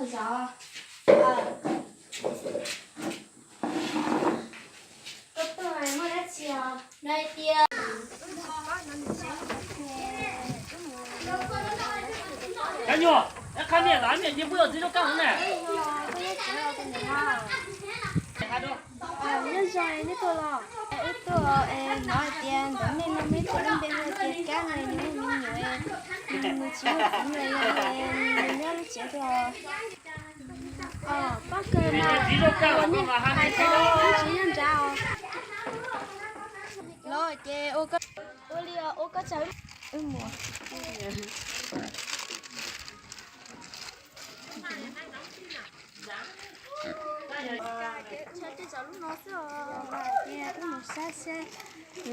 Koj tuaj muaj dab tsi os? No hais tias Cov nyuag, qha miam los miam ces pub yog txiv lub kaj na. Nyob zoo, nej tuaj los? Wb tuaj es hnov hais tias ntawm nej no muaj ib tug lub npe hu tias Kab no, nws muaj me nyuam, nws tsis muaj txiv no, nws nyob lub tsev twg os? Pob kawg mas, ua nej hais tsis nyob nrad os. Los ces ua li ua koj tsag wb mus. Tej zaum lub no xwb os, wb mus saib seb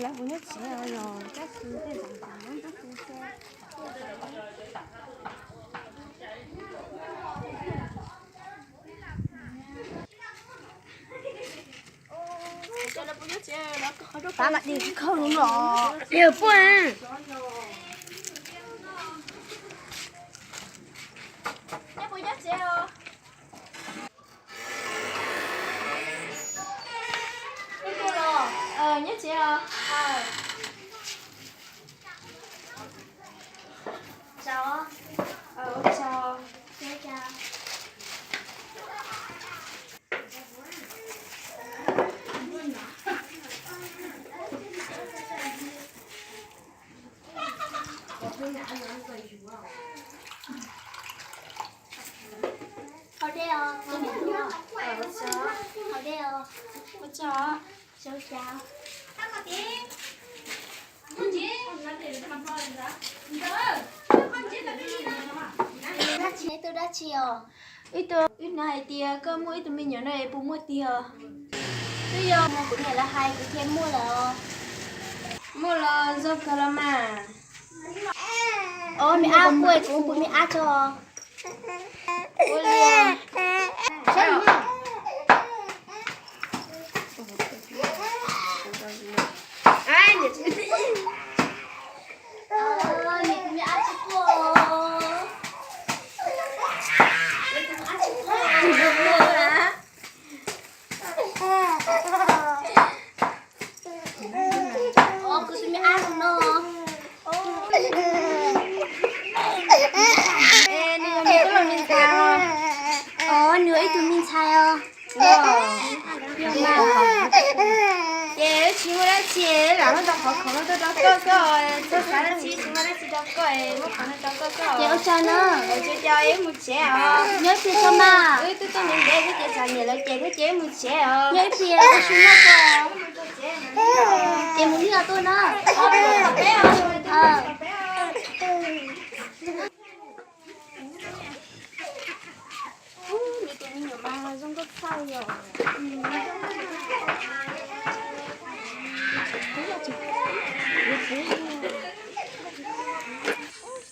lawv puas nyob tsev os, yog kab xwb tej zaum nyob nrog kuv xwb. Pab mam di khau lub los. Yog puaj. Nyob tsev os. Haus dej os, haus dej os. Ua tsaug. Dab tsi, neb tuaj dab tsi os? Ib tug, wb hnov hais tias koj muaj ib tug me nyuam no es puas muaj tiag? Twb yog kuv niam lawv hais kuv thiaj muaj lawm os. Muaj los zoo kawg los mas. Os, me ab, kuv, kuv me ab tso. Ua li. Os, kuv tus me ab no. Es nws yog nws tub los me ntxhais os? Os, nws yog ib tug me ntxhais os. Ces wb tsis muaj dab tsi, lam muab tau qhov khoom no tuaj rau koj xwb, txhob xav dab tsi, tsis muaj dab tsi rau koj, muab qhov no rau koj xwb. Ces ua tsaug na. Ua tsaug, wb mus tsev os. Nyob ib pliag tso mas. Wb twb tuaj ntev ntev thiab ces tsam niam lawv ces thiab ces wb mus tsev os. Nyob ib pliag, wb mus noj ko. Ces mus li os tuaj na. Nws tus me nyuam mas zoo nkauj tshaj yom.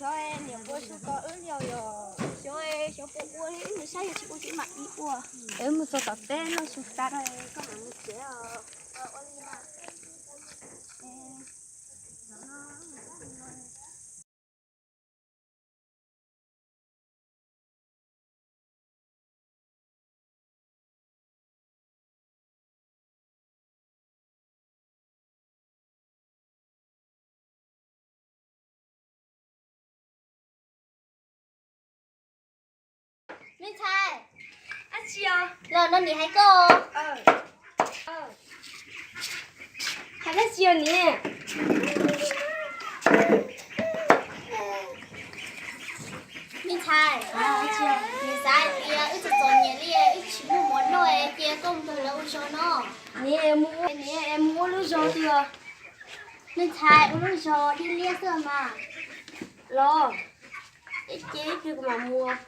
Xyov niam npua su ko wb li yom, xyov, xyov puas ua li, wb mus saib yog tsis ua ces wb mam li ua. Wb mus txog tom teb noj su tas koj mam mus tsev os. Me ntxhais, dab tsi os? Los no niam hais koj. Hais dab tsi os niam? Me ntxhais, niam xav hais tias wb txom txom nyem li, wb tsis muaj mov noj, cia koj mus nrog lawv ua zog no. Niam, niam, mus ua lub zog twg? Me ntxhais, ua lub zog liab liab xwb mas. Los, ces ib pliag kuv mam mus.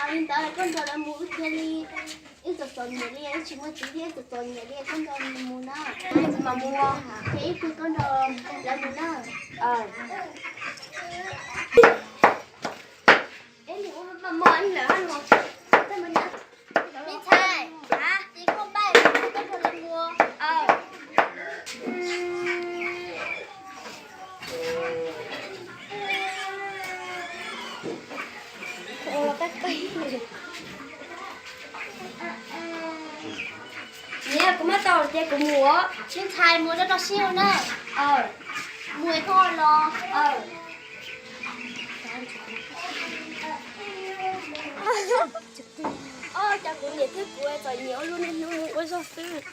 Li ntawd koj nrog lawv mus, wb cia li, wb txom txom nyem li, wb tsis muaj txiv thiab, wb txom txom nyem li, koj nrog nws mus na. Kuv mam mus, ces ib pliag koj nrog lawv mus na. Me ntxhais, ces koj npaj, koj nrog lawv mus. Ces kuv mus, sib ntxhais mus rau rau siab na. Mus koj los. Cov kuv niam thiab kuv txom nyem ua lub niaj hnub mus ua zog xwb.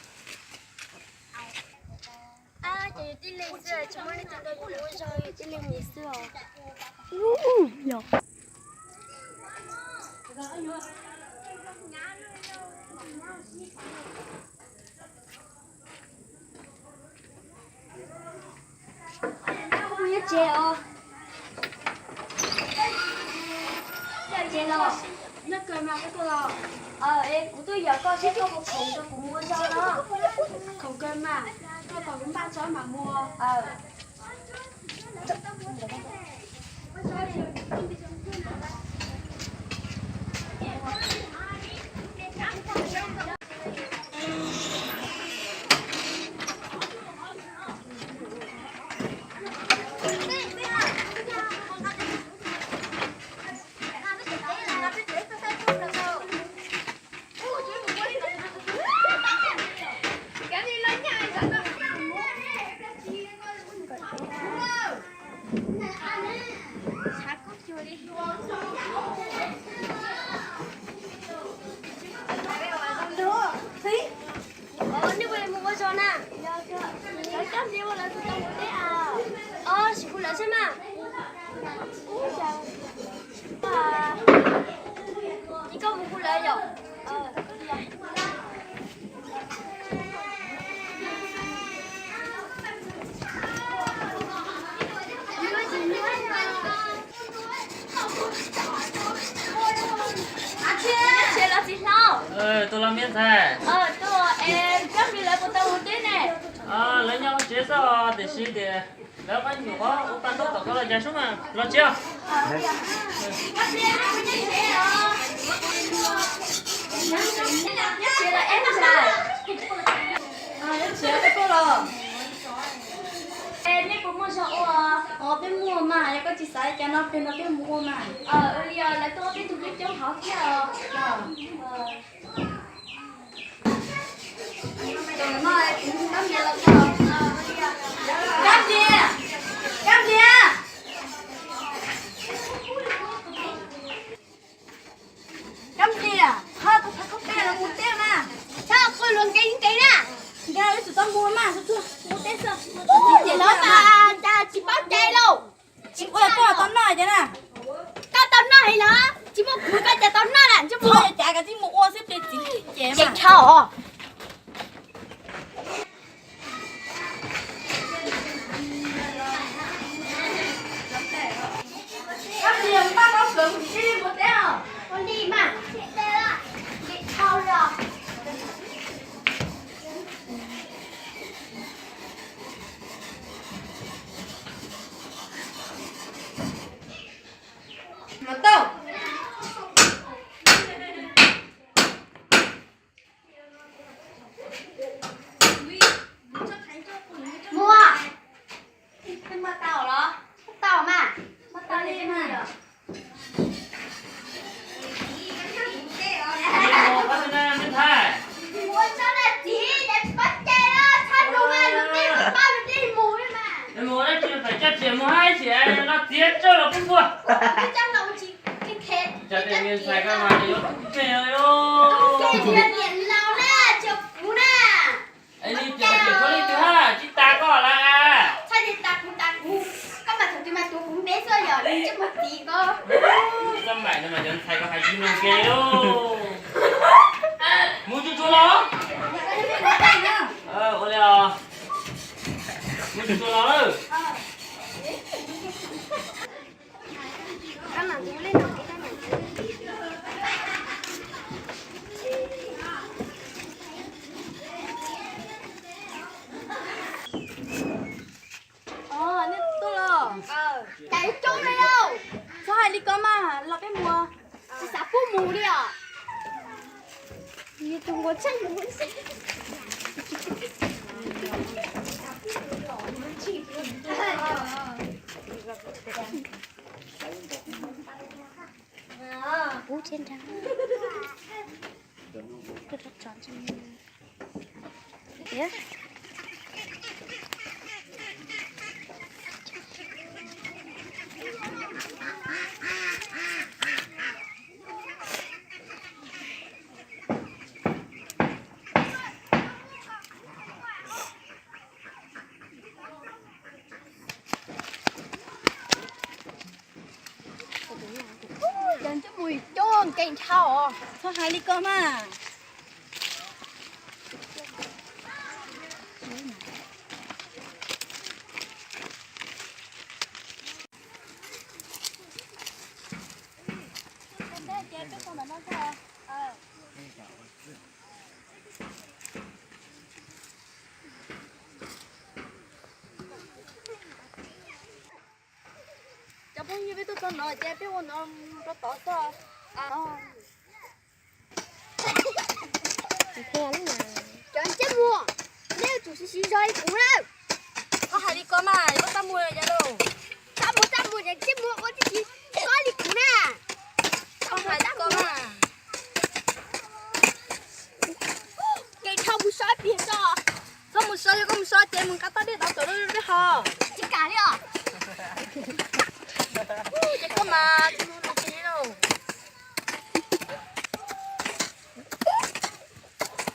Ces yus tib leeg xwb, tsis muaj leej twg nrog yus ua zog, yus tib leeg mus xwb os. Nyob tsev os. Nyob tsev los. Nyob kawg mas koj tuaj los. Es kuv tuaj yam koj seb koj puas khoom rau kuv mus ua zog no. Khoom kawg mas, koj tos kuv npaj tso mam mus. Nej ua li mus ua zog na? Cov Kab Nplia ua lawv tus tau mus teb a? Os, sim hu lawv saib mas. Ces koj mus hu lawv yom? Tsis los txiv hlob. Tuaj los me ntxhais. Tuaj es Kab Nplia lawv puas tau mus teb ne? Lawv nyob hauv tsev xwb os, tiam sis tias lawv qhov nyuam qhuav ua paj ntaub tom ko los cas sub mas los tsev os. Nej puas muaj zog ua? Os, peb muaj mas, yog koj tsis xav cas no peb no peb mus ua mas. Ua li os, lawv tuaj peb tug coob coob hauv thiab os. Kab Nplia, Kab Nplia. Kab Nplia, ho tus thawj koj peb los mus teb na. Txhob qw luag nkees nkees na. Nkag wb tsum tau mus mas, mus teb xwb. Ces lawv mas cas tsis paub cai lauj. Tsis ua koj tau noj ces na. Koj tau noj heev los, tsis muaj kuv koj cas tau noj na, tsis muaj. Yog cas koj tsis mus ua xwb peb txiv ces mas. Dhau. Kab Nplia, npaj taub kawv mus ib mus teb os. Ua li mas, dhau los. Mas tau. Muaj. Muaj tau los? Tau mas. Muaj tau li mas. Ua tsob na txiv, tsis paub cai los txhob nug mas, luag tej pab luag tej mus li mas. Mus dab tsi, fais caj riam mus haib xim los txiav tsawg los pub npua. Cov niam ntxhais ko mas yuav tub ke li. Tub ke tsis yog niam laus na, tsis yog kuv na. Es li cas tias koj leej twg hab tsis tas koj lawm? Txhob tias tas kuv tas kuv, koj mas thaum twg mas tuav kuv npe xwb yom, ntsej muag txiv ko. Txoj maim no mas cov ntxhais ko hais tsis mloog ke lauj. Mus tsuag tsuag los. Ua li os. Mus tsuag tsuag los lawm. Os, nej tuaj los? Caiv coob li lauj. Txhob hais li ko mas, los peb mus. Tsis xav pub mus li os. Yus tus nquas tsheej. Ub, tsev nrag. Tuaj rau tsov ntse. Cov ntsej muag coob nkees dhau os, txhob hais li ko mas. Cov phooj ywg, peb tuaj txog no ces peb ua no rau tod xwb. Cov ntsej muag, nej yuav tsum siv zog li kuv na. Koj hais li ko mas, koj txaj muag yog lauj. Txaj muag, txaj muag, cov ntsej muag ua tib si, koj li kuv na. Koj hais li ko mas. Kev dhau mus so ib pliag tso. Txhob mus so, yog koj mus so ces mus nqa toj dej tod cov dej ho. Tsis kam li os. Ces koj mas, tsis mus no ces lauj.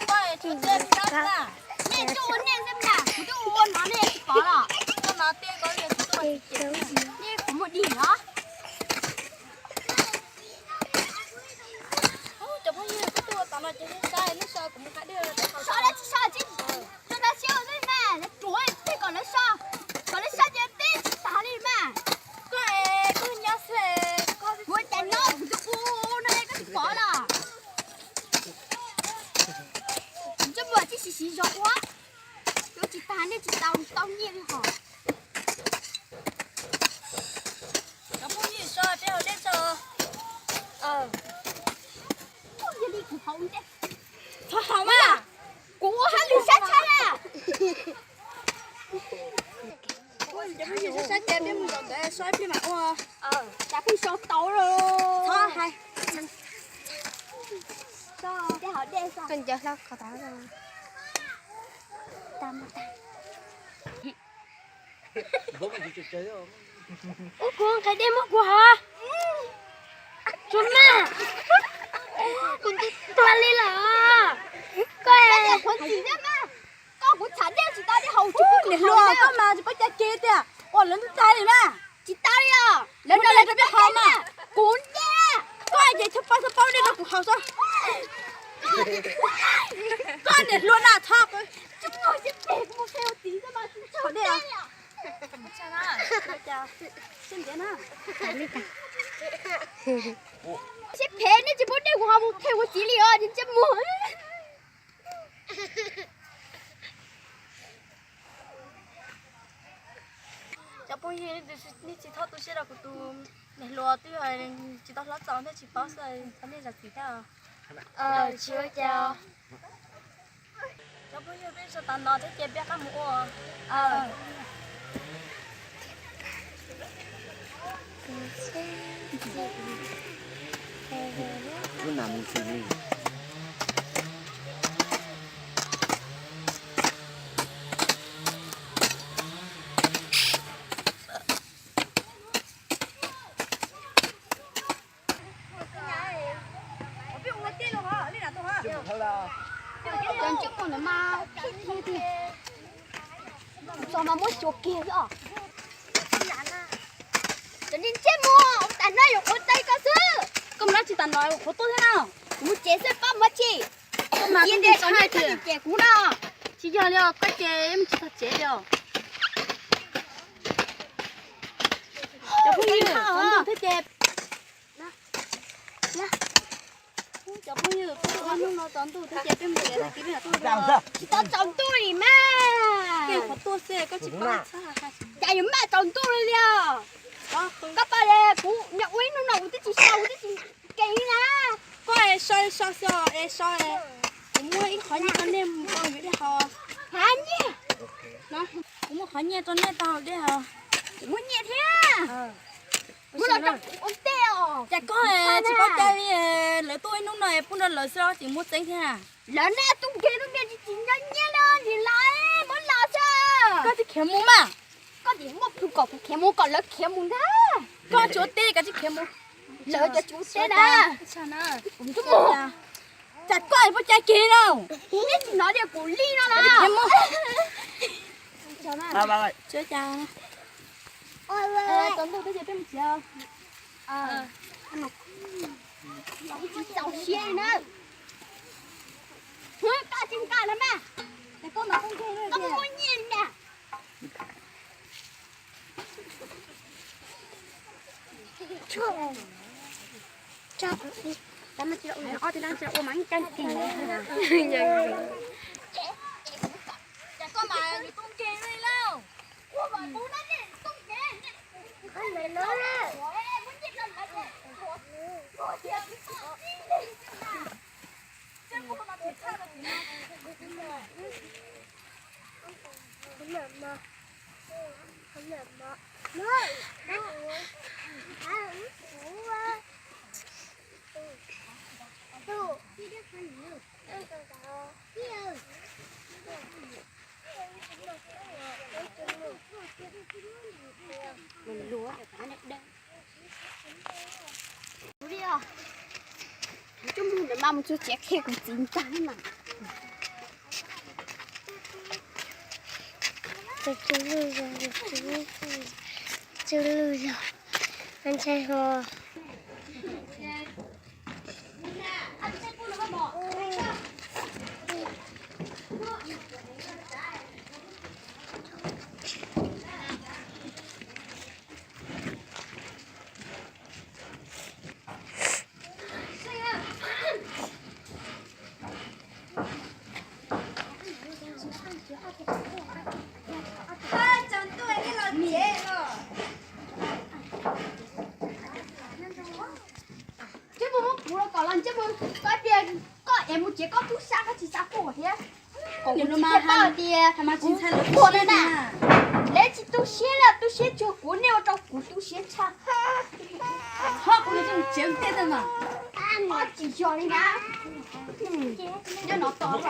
Koj es tshuav tej peb sab na. Nej tuaj ua nej xwb na, kuv tuaj ua no nej tsis pom los? Koj mas tej koj li kuv tuaj ua tsis ces nej kuv muaj dig los. Cov phooj ywg, koj tuaj ua tom no ces nej saib, nej saib kuv mus qhab dej rau hauv. So dab tsi so tsis, so dab tsi ua xwb mas, lawv ruam tej kom lawv so, kom lawv so ces teb tsis tag li mas. Koj es koj nyob xwb, kuv ua cas nyob kuv twb ua no koj tsis pom los? Ntsej muag tib si siv zog ua, yuav tsis tag nej tsis tau tau nyiaj li hos. Cov phooj ywg, so peb haus dej tso. Yog li kuv haus dej. Txhob haus mas. Kuv ua hauj lwm sab tshaj na. Cov phooj ywg, sab sab ces peb mus zaum ntawd so ib pliag mam ua. Cas pheej so tau los. Txhob hais. Koj ncaws hlo ko taw. Ua kuv nqhis dej muab kuv hov. Tsuag mas. Kuv ntuj tuag li lawm. Koj qhuav txim thiab mas. Koj kuv txham dej tsis tau dej haus tsis pub niam hluas koj mas tsis paub cai kiag tiag. Ua lawv ntuj tag li mas. Tsis tau li os. Lawv nrog lawv rau peb haus mas. Kuv nce. Koj ces txhob paub txhob paub dej rau kuv haus xwb. Koj niam hluas na txhob. Siab phem nej tsis pub dej kuv haus mus qhia kuv txiv li os, ntsej muag. Cov phooj ywg, nej tsis txhob tu siab rau kuv tus niam hluas twb tsis tau hlob txaus thiab tsis paub xwb, thov nej zam txim thiab. Tsis ua cas. Cov phooj ywg, peb so tas no thiab ces peb qab mus ua. Cov ntsej muag ntawd mas phij tiag. Txog mas muab xyuas kiag xwb os. Cov ntsej muag, tas no yuav qhuav tau koj xwb. Koj mus dab tsi tas no qhuav tuaj thiab na? Kuv mus tsev xwb, koj mus dab tsi? Koj mas kuv ntshai tiag. Ces kuv no. Tsis yog li os, koj ces yeej tsis txog tsev li os. Cov phooj ywg, tsaus ntuj thiab ces. Cov phooj ywg, peb tuaj hnub no tsaus ntuj thiab ces peb mus tsev tag kis peb mam tuaj dua. Tsis tau tsaus ntuj li mas. Koj qhuav tuaj xwb koj tsis paub txhob hais. Cas yuav maj tsaus ntuj li li os. Koj paub li kuv nyob ua ib hnub no kuv twb tsis so kuv twb tsis kev li na. Koj es so so xwb es so. Kuv muab ib qhov nyiaj rau nej mus tau yuav dej haus. Hab nyiaj. Kuv muab qhov nyiaj rau nej tau dej haus. Kuv muab nyiaj thiab. Muab los rau kuv ua ntej os. Cas koj tsis paub cai li, lawv tuaj ib hnub no Pub rau lawv xwb los tseem muaj tseeb thiab. Lawv na, tub nkeeg tub nkeeg tsis tsis nco nyiaj li, nim los muab los xwb. Koj tsis khiav mus mas. Koj tsis muaj plhu kom kuv khiav mus kom lawv khiav mus ntag. Koj tsis ua teb koj tsis khiav mus. Lawv cov tsis ua teb na. Kuv mus. Cas koj puas cai kiag no? Neb tsis hnov tias kuv li no na. Txaus ntuj twb ces peb mus tsev. Tsis txaus siab li na. Koj tsis nkag los mas. Koj muaj nyiaj li na. Coj mus ntawm mas mus tsuag tsev qhia kuv txiv ntag mas. Tsuag lwj yog, ntshai ho. Ntsej muag muab kuv los kom los ntsej muag koj tias koj es mus tsev koj tub sab koj tsis xav quaj thiab. Kom kuv tsis tau tias kuv quaj na. Lawv tsis tu siab los tu siab tsuag kuv, nej ua rau kuv tu siab tshaj. Ho kuv tsev tiag tiag mas. Tsis yog li na. Nyob no tos.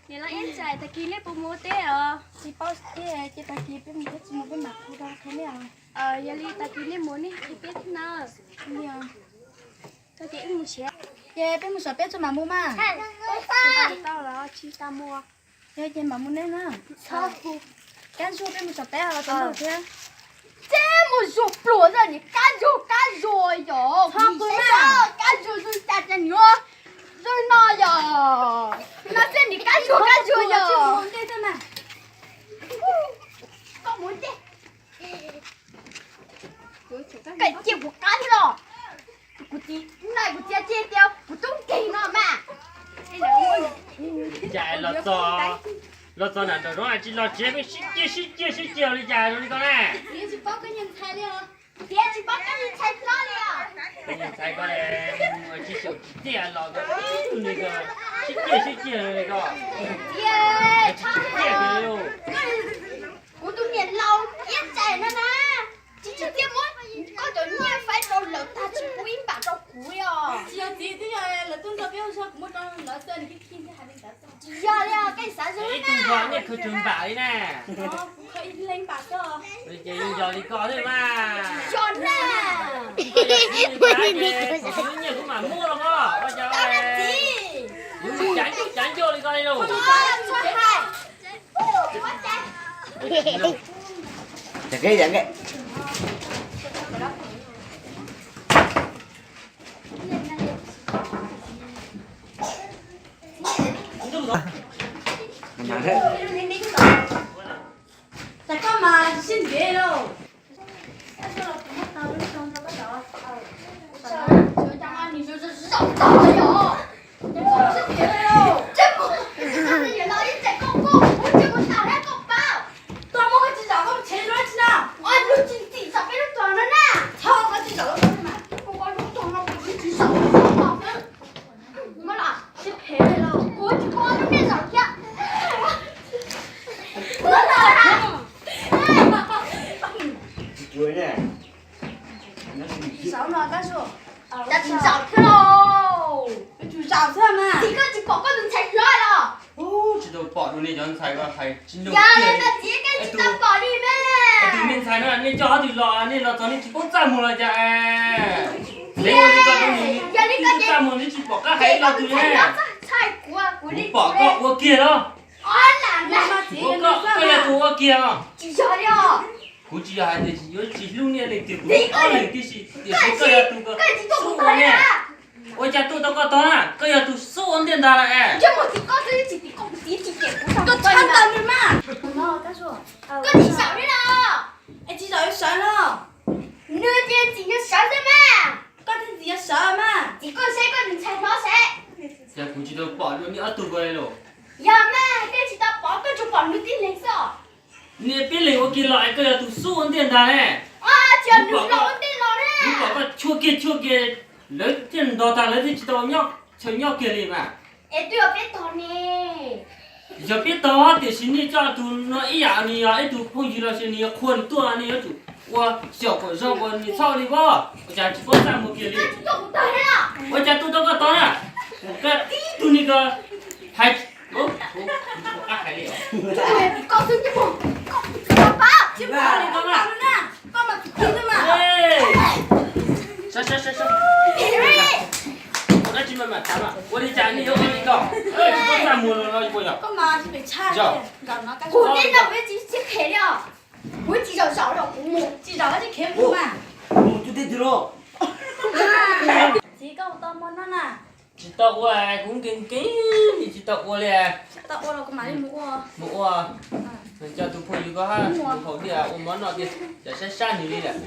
Niam laus Iab Ntxawm, tag kis nej puas mus ua teb os? Tsis paub tiag, ces tag kis peb mus teb tsis mus peb mam hu rau qhia nej os. Yog li tag kis nej mus nej qhia peb thiab na. Koj ces wb mus tsev. Ces peb mus saum peb txog mam mus mas. Tau los tsis tas mus. Yog ces mam mus nej na. Kab zuag peb mus saum peb los tau thiab. Ces mus zuag pluas zoj nim kab zuag kab zuag yom. Kab zuag zuag cas cas nws zuag no yom. No xwb nim kab zuag kab zuag yom. Koj mus ntej. Koj cia kuv qab thiab los. Kuv txiv, kuv txiv cia tias kuv tub nkeeg no mas. Cas los txog, los txog nram nraum zoov tsis los tsev, sib ciaj sib ciaj sib ciaj li cas zoo li koj na. Txiv tsis paub koj niag ntxhais hlob li os. Koj niag ntxhais koj tsis xyaum tsis txiaj los koj, sib ciaj sib ciaj li koj. Txiv, kuv tus niam laus Iab Ntxawm no na, tsis tsim txiaj muab koj cov nyiaj faib rau lawv tag tsis pub ib npam rau kuv li os. Tsis yog txiv, twb yog lawv tuaj nrog peb ua zog kuv muab rau lawv xwb, nws khib khib thiab hais li ntawd. Tsis yog li os, koj xav zoo na. Ib tug nrog nyiaj khaws tsawg npam li na. Khaws ib leeg npam xwb. Ces yog li koj thiab mas. Yog na. Kuv lub nyiaj kuv mam muab los koj, ua cas kuv cav ncuj cav ncauj li koj li lauj. Ces koj mas sib ntev lauj. Tsis zaum thiab los. Cov ntxhais ko hais tsis nug kiag li. Es tus me ntxhais no nej coj ob tug los, nej los txog nej tsis paub txaj muag los cas es? Txiv, ua li ko rau nws, nws tsis txaj muag, nws tsis pom qab hais ib lo twg ne. Kuv pom koj ua kiag los. Koj, koj yog tus ua kiag os. Kuv tsis yog hais tias yuav tsis hlub nej leej twg, kuv hlub ob leeg tib si, tiam sis koj yog tus xub ua ntej. Ua cas tuaj tau koj tog na, koj yog tus xub ua ntej ntag lawm es. Koj tsis tau nws mas. Koj tsis zaum li los? Es tsis zaum yuav sawv los? Nws tias txiv yuav sawv xwb mas. Koj tias txiv yuav sawv mas. Txiv koj saib koj tus ntxhais hlob seb. Cas kuv tsis tau pom dua nej ob tug ko li los? Yog mas, koj tsis tau pom, koj tsuas pom nws tib leeg xwb. Nej peb leeg ua kiag los es koj yog tus xub ua ntej ntag ne. Kuv pom koj chua kiag chua kiag, lawv thiaj ntog tag lawv thiaj tsis tau nyob chaw nyob kiag li mas. Es twb yog peb tog ne. Yog peb tog tiam sis nej coj tus no ib yam nws yog ib tug phooj ywg los sis nws yog qhua nws tuaj, nej yuav tsum ua xyaum kom zoo uas nws txhob ua li voj, ua cas tsis paub txaj muag kiag li. Ua cas tuaj tau koj tog na, koj tib tug ni ko hais. Ua li cas nej yuav ua li ko, tsis paub txaj muag los yog? Kuv teb no kuv tsis phem li os. Kuv tsis zaum zaum los kuv mus, tsis zaum tsis khiav kuv mas. Mus tus teb twg los? Txiv, koj mus tau mov noj na. Tsis tau ua, kuv nkees nkees li tsis tau ua li. Tsis tau ua los kuv mam li mus ua. Mus ua. Coj tus phooj ywg ko hab mus haus dej ua mov noj tiag, cas saib sab nws li lawm.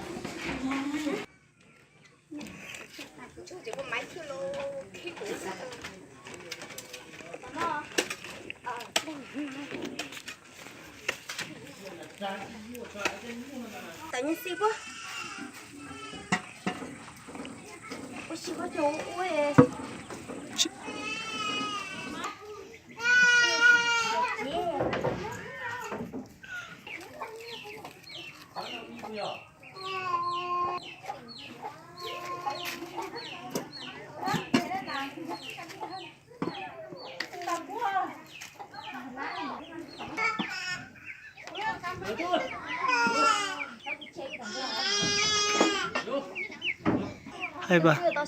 Tawm nyiaj xij puab. Ua si koj cov ua. Hais pas. Cov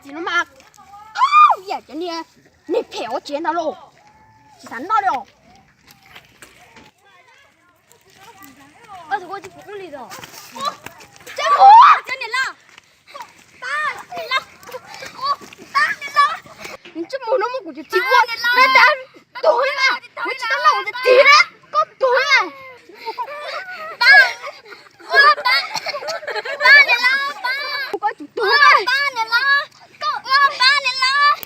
txiv no mas, yam cov niag, niag phem ua tsev ntag lauj, tsis xav noj li os. Ua tsis pom ua li os. Cov niag loj, pab niag loj, pab niag loj. Nws tsis mus no muab kuv cov txiv ua na tas tuag na, kuv tsis tau noj kuv cov txiv na, koj tuag na. Pab, ua pab, pab niag loj pab, koj tsis tuag na. Pab niag loj, koj ua pab niag loj,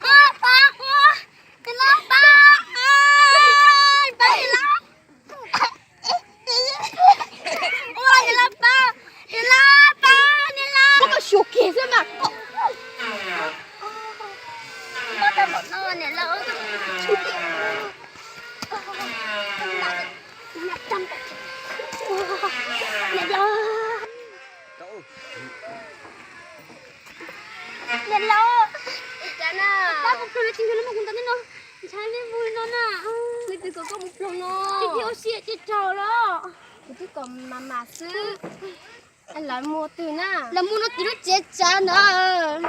ua pab, ua niag loj pab, pab niag loj. Ua niag loj pab, niag loj pab, niag loj. Koj xyuas kiag xwb mas. Koj tau npaum no niag loj. Niag loj. Niag loj. Pab kuv ploog li tsis nrog lawv mus kuv ntawd no. Ntshai li mus li no na. Leej twg kom koj mus ploog no? Cia cia ua siab cia tsaug los. Kuv twb kom mas mas xwb. Lawv mus twg na? Lawv mus no tim lub tsev tsav ntawd.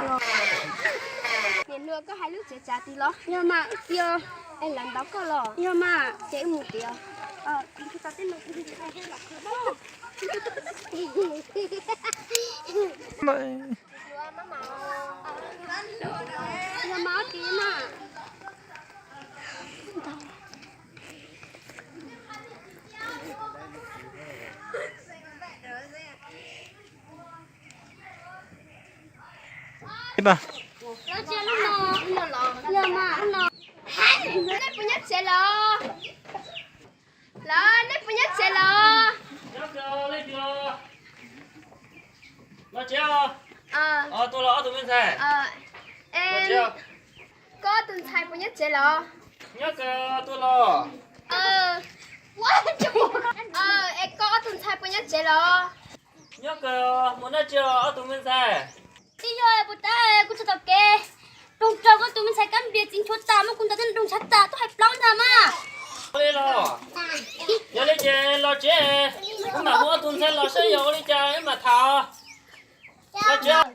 Niam hluas, koj hais lub tsev tsav tid los? Yog mas, yog. Es lawv ntaus koj los? Yog mas. Ces wb mus tid os. Yog mas, tid mas. Nej puas nyob tsev los? Los, nej puas nyob tsev los? Tuaj los ob tug me ntxhais. Koj tus ntxhais puas nyob tsev los? Nyob kawg, tuaj los. Es koj ob tug ntxhais puas nyob tsev los? Nyob kawg, mus dab tsi ob tug me ntxhais? Tsis yog, puas tab kuv txog tom kev, roog raug koj tus me ntxhais Kab Nplias txiv nchuav tas, muab kuv ntaus tej rooj tshav tas twb hais plaub ntag mas. Ua li los, yog li ces los tsev, wb mam hu ob tug ntxhais los saib yog ua li cas wb mam tham. Los tsev.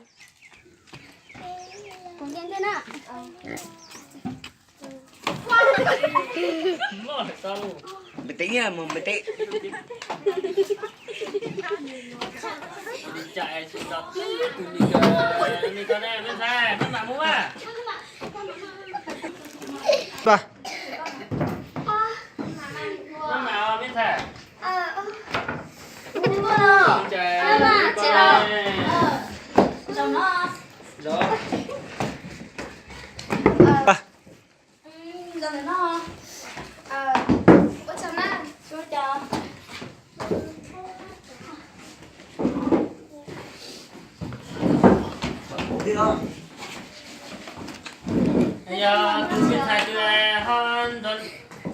Yog tus me ntxhais twg ho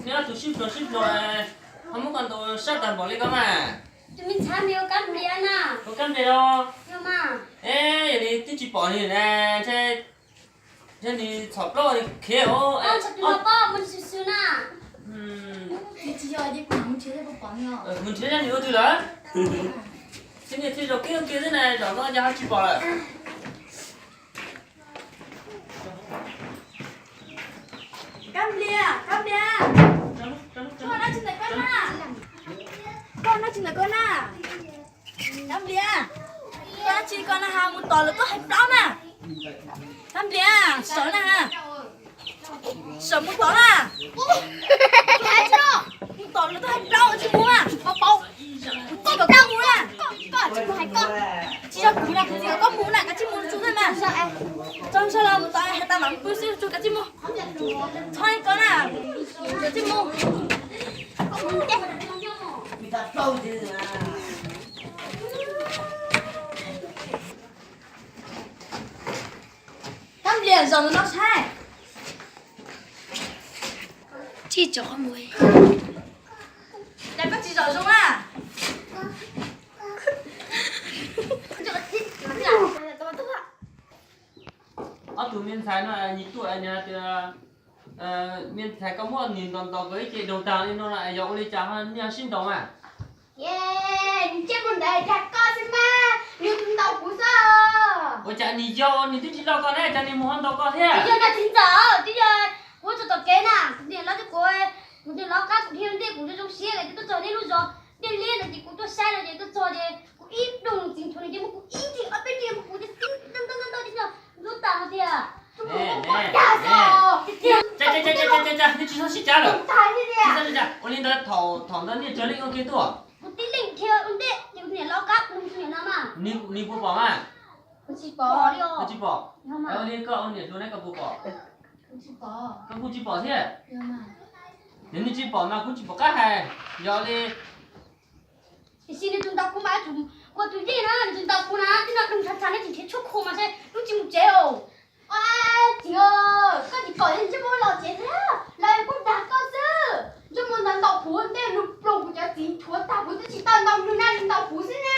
nyob tus sib pluag sib pluag, ho muab koj ntaus sab tag npaum li ko mas. Tus me ntxhais me hu Kab Nplias na. Hu Kab Nplias los? Yog mas. Es yog li twb tsis pom nws na, ntshe nws txhom plaub nws khiav os. Txhom tus no pob mus xwb xwb na. Mus nrhiav nws ua twg lawm? Xib nias thiaj zaum kiag kiag xwb na, zaum no cas ho tsis pom lawm. Kab Nplias, Kab Nplias, koj dab tsi ntawm koj na? Koj dab tsi ntawm koj na? Kab Nplias, koj dab tsi koj na ha, mus tom lawv tuaj hais plaub na. Kab Nplias, sawv na ha. Sawv mus tom na. Mus tom lawv tuaj hais plaub tsis mus na. Kuv txib kom koj mus na. Tsis yog kuv na, kuv txib kom koj mus na, kav tsij mus tsuag thiab mas. Txog ntshe los mus tom hais tas mam pw xwb, tsuag kav tsij mus. Txhob ib koj na, kav tsij mus. Kab Nplias, zaum no saib. Tsis tso qhov muag. Cas koj tsis zaum zoo na? Ob tug me ntxhais no nyias tuaj nyias tias, me ntxhais koj muab nws ntaus ntaus koj ib ce doog tag li no no yog ua li cas ho nej sib ntaus mas? Nws ntsej muag ntawd dag koj xwb mas, nws ntaus kuv xwb. Ua cas nws yog nws twb tsis loj koj ne, cas nws mus ho ntaus koj thiab? Twb yog na txiv ntxawm, twb yog kuv txog tom kev na, kuv niam los thiab kuv, kuv niam los qab kuv dhia ntej kuv zoo siab lawm ces tuaj txog nej lub zos Ntiaj Liab no ces kuv tuaj saib no ces tuaj txog ces kuv ib doog txiv nchuav nws ces muab kuv ib nrig ob peb nrig muab kuv ntau ntau ntau ntau ces ntub tas no tiag. Cas, cas, cas, nej tsis txhob sib cav lawm. Ua li ntawd thaum ntawd nej tsawg leej ua ke tuaj? Kuv tib leeg dhia ua ntej ces kuv niam los qab kuv tus niam no mas. Nws puas pom mas? Kuv tsis pom. Koj tsis pom? Ua li koj ua niam hluas ne koj puas pom? Koj kuj tsis pom thiab. Yog nej tsis pom mas kuv tsis pom qab hais. Yog li Tiam sis nws tus ntaus kuv mas, kuv tus yij na, nws tus ntaus kuv na, tib no doog tshav tshav ne, tsis nrhiav tshuaj khuam mas seb wb tsis mus tsev os. Txiv, koj tsis pom ntsej muag los tsev thiab los kuj dag koj xwb. Ntsej muag ntawd ntaus kuv ntej nws ploog kuv cov txiv nchuav tag kuv twb tsis tau ntaus nws na, nws ntaus kuv xwb na.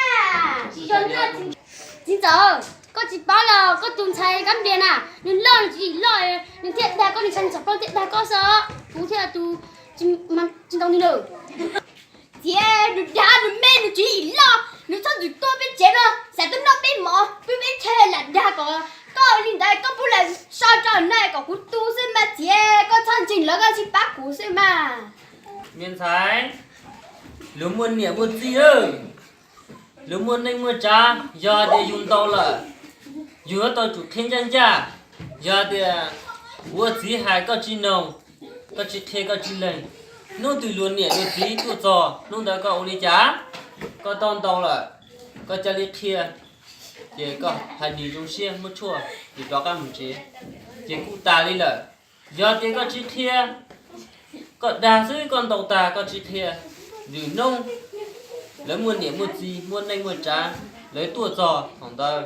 Tsis yog na, txiv ntxawm, koj tsis paub los koj tus ntxhais Kab Nplias na, nws loj nws tsis loj, nws thiaj dag koj, nws txhais txhom plaub thiaj dag koj xwb, kuv thiaj tus tsis ntaus nws lawm. Txiv, nws dag nws me nws tsis loj, nws txhob ntxim tuaj peb tsev no, xav tuaj noj peb mov pw peb chaw lam dag kom koj li ntawd, koj pub lam so rau na kom kuv tu xwb mas txiv, koj txhob ntseeg lawv, koj tsis pab kuv xwb mas. Me ntxhais, luag muaj niam muaj txiv, luag muaj neej muaj tsav, yog tias yus ntaus lawm, yus yuav tau tsum qhia ncaj ncaj. Yog tias kuv ua txiv hais koj tsis noog, koj tsis qhia koj tsis lees, hnub twg luag niam luag txiv tuaj txog hnub ntawd koj ua li cas? Koj tau ntaus lawm, koj cia li qhia, ces koj hais nws zoo siab muab tshuaj ces rov qab mus tsev, ces kuj tas li lawm. Yog tias koj tsis qhia, koj dag xwb koj ntaus tas koj tsis qhia, lwm hnub lawv muaj niam muaj txiv muaj neej muaj tsav, lawv tuaj txog thaum ntawd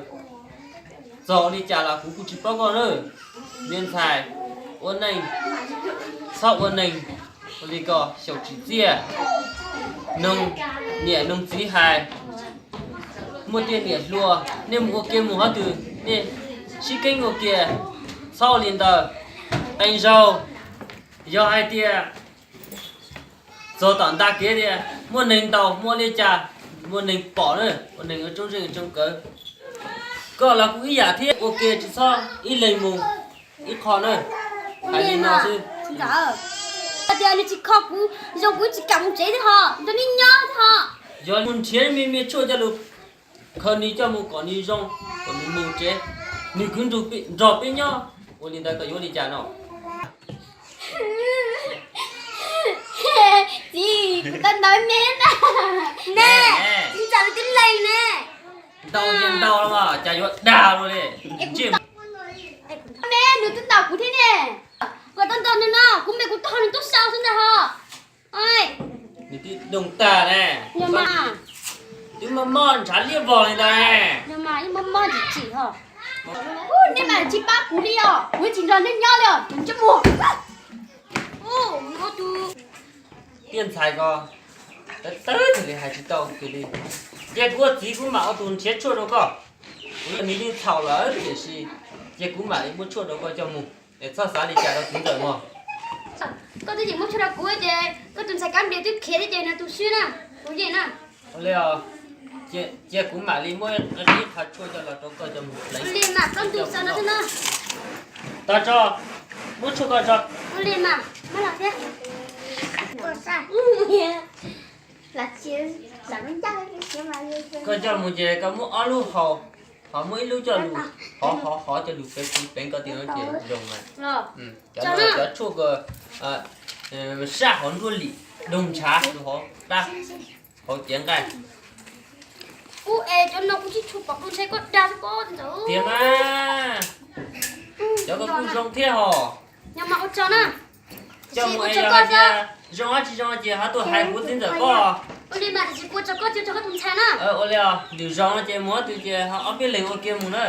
txog ua li cas los kuv kuj tsis paub koj na. Me ntxhais, ua neej txhob ua neeg ua li ko xyaum tsim txiaj. Noog niam noog txiv hais, muaj tej niam hluas, nej mus ua ke mus qhov twg nej sib keeb ua ke, txhob ua li ntawd. Qee zaug yog hais tias txog tom ntag kev tias muaj neeg ntaus muaj li cas, muaj neeg pom na, muaj neeg yuav tsoob zeej tsoob kawv. Koj los kuj ib yam thiab, ua ke tsis txhob ib leeg mus ib qho na. Hais li no xwb. Tias nws tsis kho kuv zoo kuv tsis kam mus tsev thiab ho, nrog neb nyob thiab ho. Yog mus nrhiav me me tshuaj coj lus khaws nws coj mus kom nws zoo, kom nws mus tsev, nws kwv nrog peb nyob. Ua li ntawd koj yuav ua li cas no? Txiv, kuv tau ntaus me na. Ne, txiv ntxawm nws twb lees ne. Ntaus ces ntaus los mas cas yuav dag luaj li. Me nws twb ntaus kuv thiab ne. Kuv tau ntaus nws no, kuv me kuv tau nws tuaj sau xwb ntag ho. Nws twb doog tag ne. Twb mob mob ntshav liab vog li ntawd ne. Yog mas yeej mob mob tsis tsim ho. Nej mas tsis pab kuv li os, kuv tsis nrog nej nyob li os, ntsej muag. Tiaj ntxhais ko tawv tawv li hais tsis tau kiag li. Ces kuv ua txiv kuv mam ua tus nrhiav tshuaj rau koj. Kuv yog nws yeej txhaum lawm tiam sis ces kuv mam li muab tshuaj rau koj coj mus, es txhob xav li cas rau txiv ntxawm mog. Koj twb yeem muab tshuaj rau kuv ces koj tus ntxhais Kab Nplias twb khiav thiab ces nws tus swb na, kuv yeej na. Ua li os, cia kuv mam li muab ib qho tshuaj coj los rau koj coj mus pleev. Ua li mas plaub ntug xav no xwb na. Tag tso, muab tshuaj koj tso. Ua li mas, muab los thiab. Koj coj mus ces koj muab ob lub hau, ho muab ib lub coj lus hov hov hov coj lus pleev pleev koj tias no ces zoo mas. Cov no cov tshuaj ko sab hauv nruab lim, doog ntshav rau hauv dab, hauv cev nqaij. Kuv es cov no kuv tsis tshua pom kuv ntshe koj dag xwb pob ntxawm. Tiag mas, cov ko kuj zoo thiab hos. Yog mas ua tsaug na. Coj mus es yog hais tias zoo tsis zoo ces ho tuaj hais kuv txiv ntxawm koj. Ua li mas tiam sis kuv ua tsaug koj, ua tsaug koj tus ntxhais na. Ua li os, lwm zaus no ces mus qhov twg ces ho ob peb leeg ua ke mus na.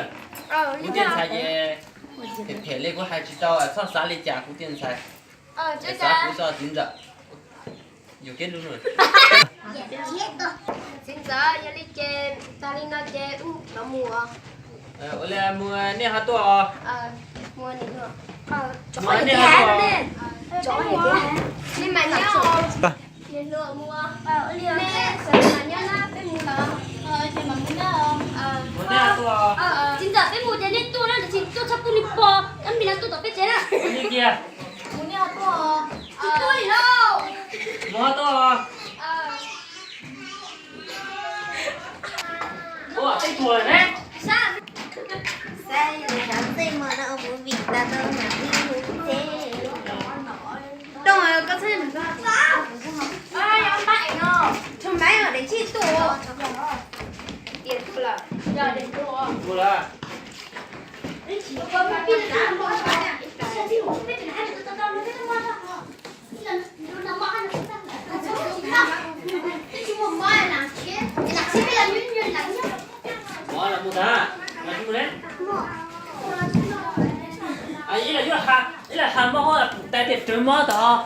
Kuv tiaj ntxhais ces phem phem li kuv hais tsis tau, txhob xav li cas kuv tiaj ntxhais. Xav kuv txoj txiv ntxawm. Yus kev lus. Txiv ntxawm, yog li ces tag li no ces wb rov mus. Ua li mus, nej ho tuaj os. Mus, nej ho tuaj. Nej mam nyob os. Nej sawv daws mam nyob na, peb mus lawm. Mus, nej ho tuaj os. Txiv ntxawm, peb mus ces nej tuaj na, tiam sis tuaj txhob pub nws pom, Kab Nplias no tuaj tom peb tsev na. Mus, nej ho tuaj os. Tsis tuaj li lauj. Mus ho tuaj os. Ua, peb tuag lawm ne. Saib lawv cov ntsej muag no ua movie tag tau nram ib hub txej. Tooj, koj txhob, yog pab es no, rho maiv os, daim ntsej tuaj. Tias tuag lawm. Tuag lawm. Ib los yuav ha, ib los ha mob, tais tias rawv mob tod.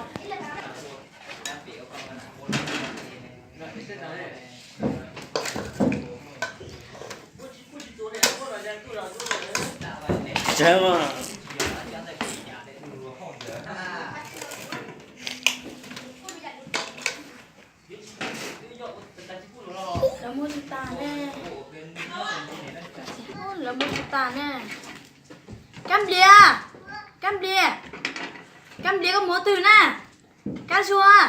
Lawv muab tsis tas ne. Lawv muab tsis tas ne. Kab Nplias, Kab Nplias, Kab Nplias, koj mus qhov twg na? Kab Zuag,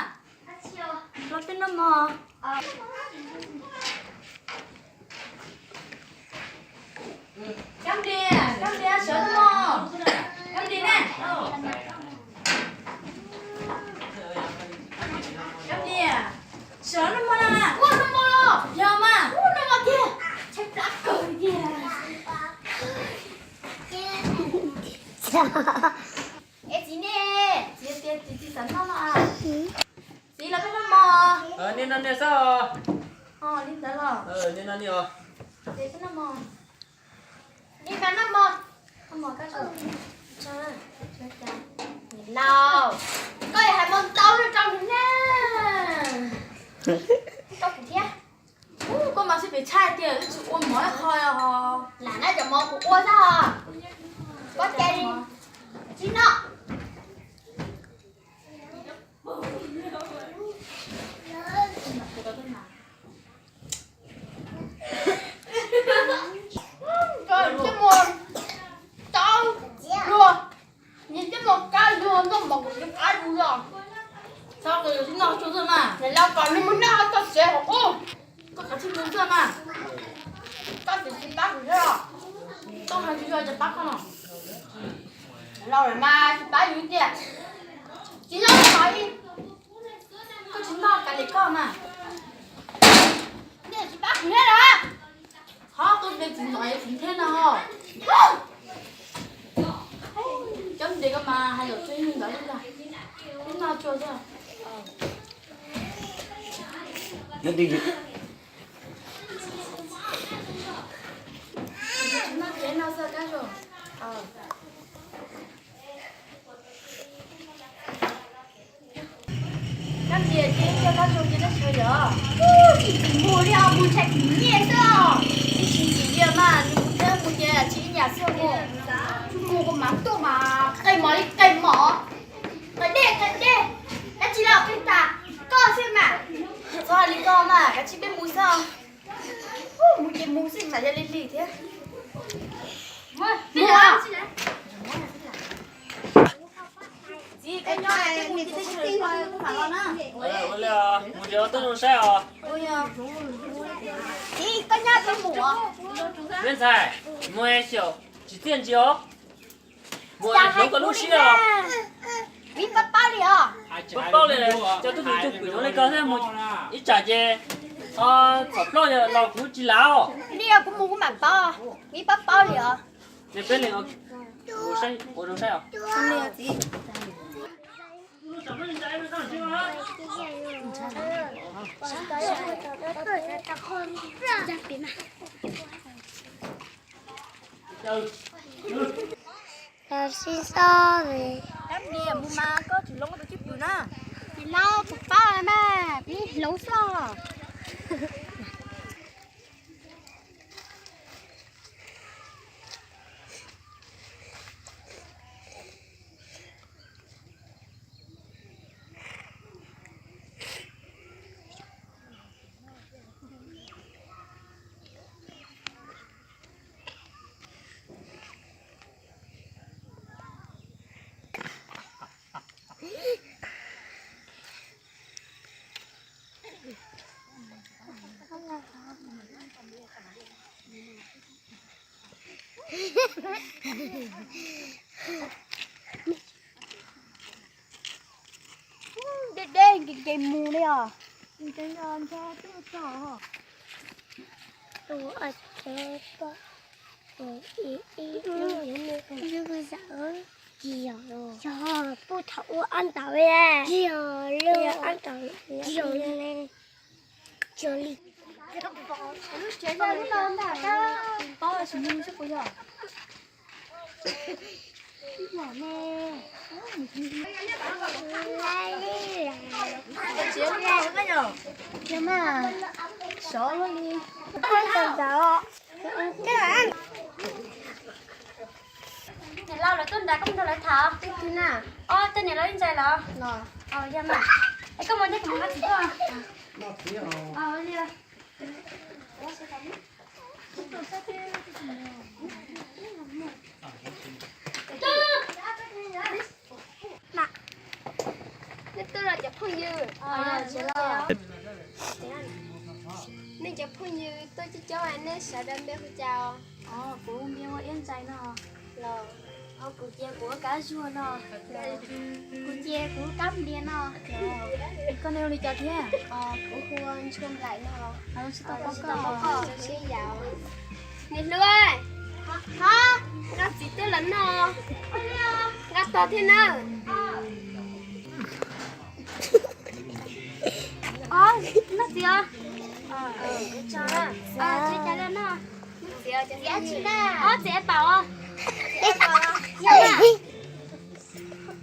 los peb noj mov. Kab Nplias, Kab Nplias, sawv noj mov. Kab Nplias ne. Kab Nplias, sawv noj mov na. Ua noj mov los? Yog mas. Ua noj mov kiag. Tshaib plab kawg li tiag. Es txiv ne, txiv tias txiv tsis xav noj no a. Txiv los peb noj mov. Nej noj nej xwb os. Li ntawd los. Nej noj nej os. Peb noj mov. Li ntawd noj mov. Noj mov koj. Niam laus, koj yuav hais ntau ntau rau nws na. Pem tshaj tias wb tsis ua mov ib qho os. Lam na cov mov kuv ua xwb os. Koj cai li, tsis noj. Coj mus tau luag, nws coj mus kab luag noj mov kuv tsis qab yus los. Txhob kws tsis noj tsuag xwb mas. Nws los kom nws mus noj txog tsev hauv qub. Koj kav tsij mus xwb mas. Koj tsis tsis pab kuv thiab los? Koj hais tsis yog ces pab koj no. Laus lawm mas tsis pab yus tiag. Tsis noj mov li. Koj tsis noj kav liam koj mas. Nej tsis pab kuv thiab los? Qhov koj tus txiv ntxawm txiv thiab no ho. Cov ntev koj mas hais lus tsuag ib ntawd li ntag. Ib no tsuag xwb. Kab ntias ces coj kab zoo ces tab sis yog tsis txwm mus li os, mus ntshai khwv nyiaj xwb os. Tsis tsis txim li mas nws mus thiab mus ces tsis ib yam xwb mus. Tsuas mus kuv mam tuaj mas qe mov li qe mov, qe dej qe dej, dab tsi los qe tas koj xwb mas. Txhob hais li koj mas, kav tsij peb mus xwb. Mus ces mus xwb mas yog li li thiab. Mus. Txiv, koj nyob, mus ces twb zoo saib os. Txiv, koj nyob peb mus. Peb ntxhais, mus xyaum tsis txiaj ntsig os. Mus hloov koj lub siab os. Vim pab paub li os. Pab paub li, cov tub tub pwm zoo li koj thiab mus ib tsam ces txhom plaub los kuv tsis lav os. Li kuv mus kuv mam paub, vim pab paub li os. Peb leeg ua zoo saib os. Sib sob li. Kab ntias mus mas koj tsis hloov koj tus cwj pwm na. Tsis hloov, kuv paub mas, peb hloov xwb. Deb deb nkees nkees mus li os. Tus yog puj thaum ua ab ntawd, ab ntawd li. Lub tsev yog lub no ntag, paub tsis yog. Tsev no yog mas sov luaj li. Niam laus lawv tuaj nrad, koj mus nrog lawv tham. Twb twg na? Ob, tej niam laus ib ntxais los? Los. Yog mas. Es koj mus thiab, kuv mus nqa txiv tuaj. Nej tuaj los cov phooj ywg? Nej cov phooj ywg tuaj coob coob, nej sawv daws npe hu cas? Kuv npe hu ua Iab Ntsais no. Los, kuv ces kuv ua Kab Zuag no. Kuv ces kuv ua Kab Nplias no. Koj npe hu li cas thiab? Kuv hu ua Ntsuag Nplaim no. Tsis tau paub koj. Niam hluas, nqa txiv tuaj los noj, nqa tog thiab na. Noj txiv os. Txiv cas li noj? Ob txiv paum os.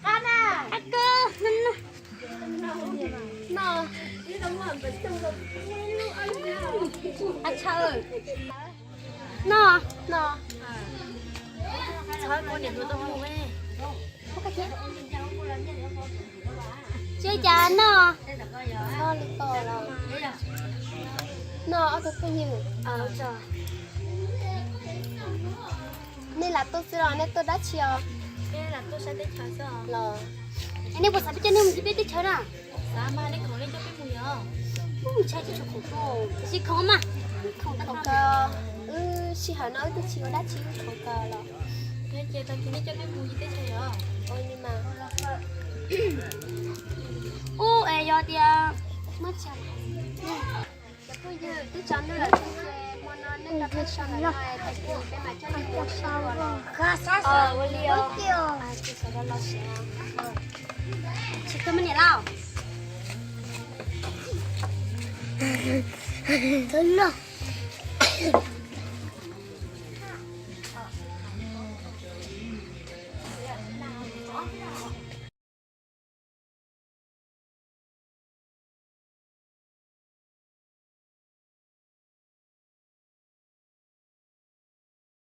Qab na. Qab kawg. Noj. Ab tshawj, noj, noj. Txhob kov niam hluas tuaj mus. Tsis ua cas noj. Txhob li ko los. Noj ob tug phooj ywg. Nej lam tuaj xwb los nej tuaj dab tsi os? Los nej puas xav peb coj nej mus ncig peb teb chaws na? Ntshai tsis tshua khoom, tiam sis khoom mas, khoom kaw, wb sij hawm no wb twb tsis ua dab tsi, wb khoom kaw los. Ua li mas. Ub, es yog tias muab tsa, cov phooj ywg, twb tsaus ntuj lawm thiab ces hmo no nej nrog peb so ntawm no es tag kis peb mam coj nej mus sib luas los. Ua li os. Tsis tuaj me niam lauj.